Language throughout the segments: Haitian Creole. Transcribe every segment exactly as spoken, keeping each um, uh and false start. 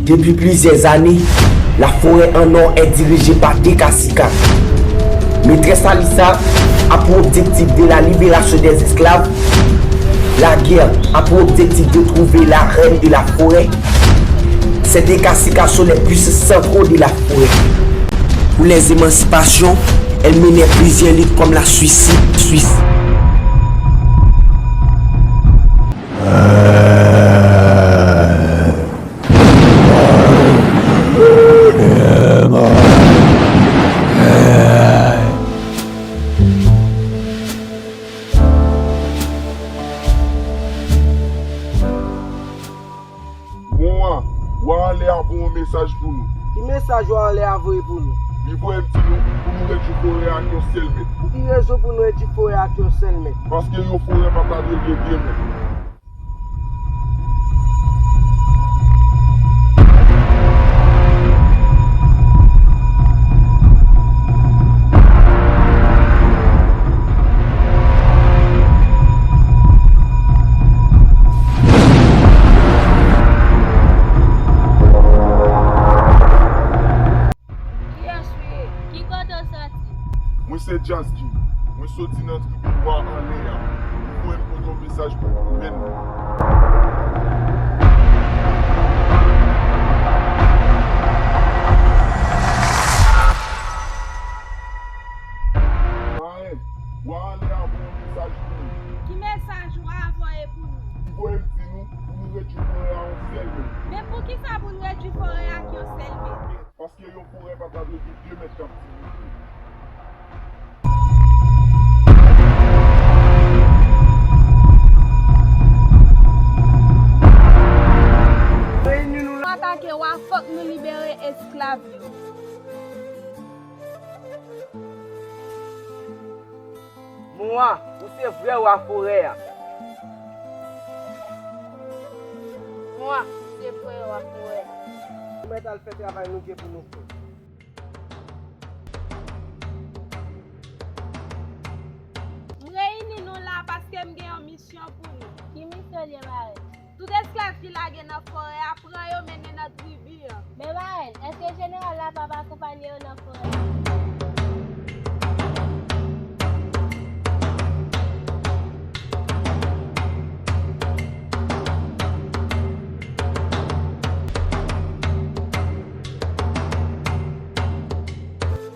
Depuis plusieurs années, la forêt en or est dirigée par Tekasika. Maîtresse Alissa a pour objectif de la libération des esclaves. La guerre a pour objectif de trouver la reine de la forêt. Ces Tekasika sont les puissants centraux de la forêt. Pour les émancipations, elle menait plusieurs luttes comme la suicide suisse. Bon, wa, wa anlè a voye yon mesaj pou nou. Ki mesaj wa anlè a voye pou nou? Li voye m di nou pou nou redwi forè a ak yon sèl mèt. Pou ki rezon pou nou redwi forè a ak yon sèl mèt? Paske yon forè pa ta dwe gen de mèt. Kiyès ou ye? Ki kote w soti? Mwen se Jazz King. Mwen soti nan tribi Wa Anlè a. Li voye m pote yon mesaj pou gouvènman an. Marenn, Wa Anlè a voye yon mesaj pou nou. Ki mesaj Wa a voye pou nou? Li voye m di nou pou nou redwi forè a yon sèl mèt. Men poukisa pou n redwi forè a ak yon sèl mèt? Paske yon forè pa ta dwe gen de mèt k ap divize. Reyini nou la. Atake wa, fòk nou libere esklav yo. Mwa, ou se vrè wa forè a. Mwa, ou se vrè wa forè a. Nou mèt al fè travay nou gen pou nou fè. M reyini nou la paske m gen yon misyon pou nou. Ki misyon l ye, marèn? Tout esklav ki lage nan forè a, pran yo mennen nan tribi an. Men marèn, èske jeneral la p ap akonpanye yo nan forè a?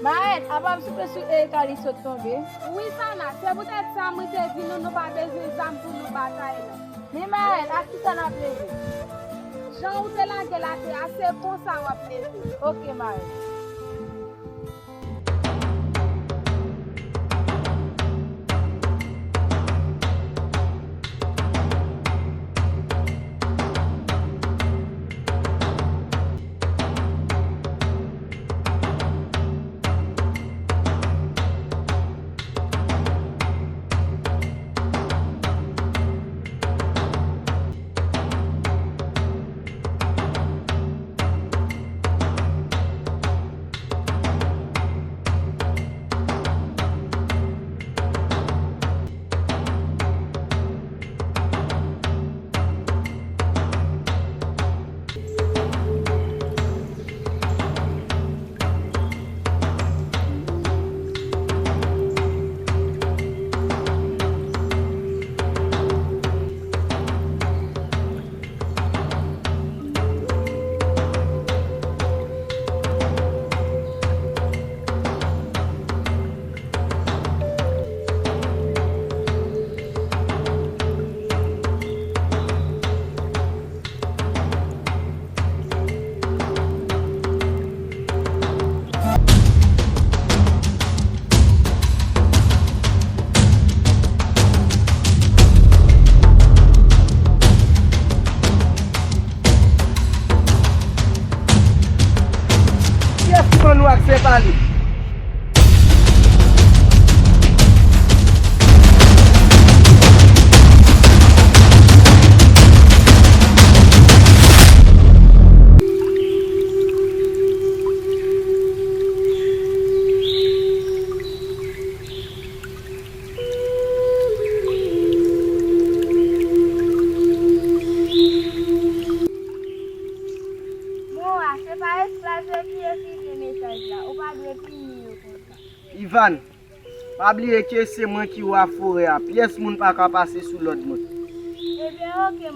Marèn, apa m souple sou Erika li sot tonbe? Wi, Sana, se poutèt sa mwen te di nou, nou pa bezwen zam pou nou batay la. Men marèn, ak kisa n ap leve? Jan ou te lage l atè a, se konsa w ap leve. Oke, marèn. Kiyès ki ban nou aksè pale? Bon, Se pa esklav yo ki ekri mesaj la. Ou pa dwe pini yo konsa. Ivan, pa bliye ke se mwen ki wa forè a. Pyès moun pa ka pase sou lòd mwen. Ebyen, oke, m